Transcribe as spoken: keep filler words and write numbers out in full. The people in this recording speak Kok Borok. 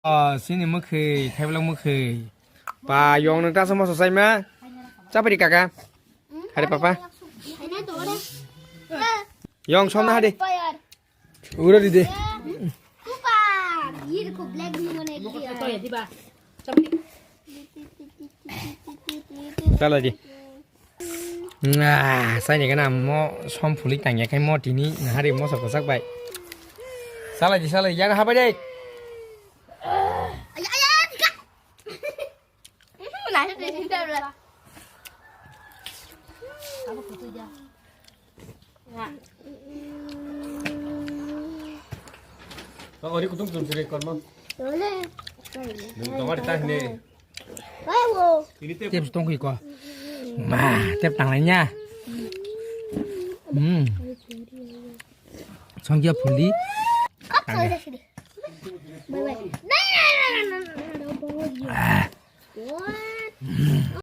Oh, sini mukhi, thaiblak mukhi. Pa, yong nang tasa moso sai ma? Chapari kaka. Hari papa. Yong som na hadi. Ura di de. Chala di. Nah, sai ni kana mo som phulik tang ya kai mo tini nahari mo sok sak bai. Chala di, chala di, ya habai dai. Ori kutung kutung sini kormo. Nung tawar tah ni. Ini teh. Tep tong ko. Ma, tep tang lainnya. Hmm. Songkia phuli. Ah.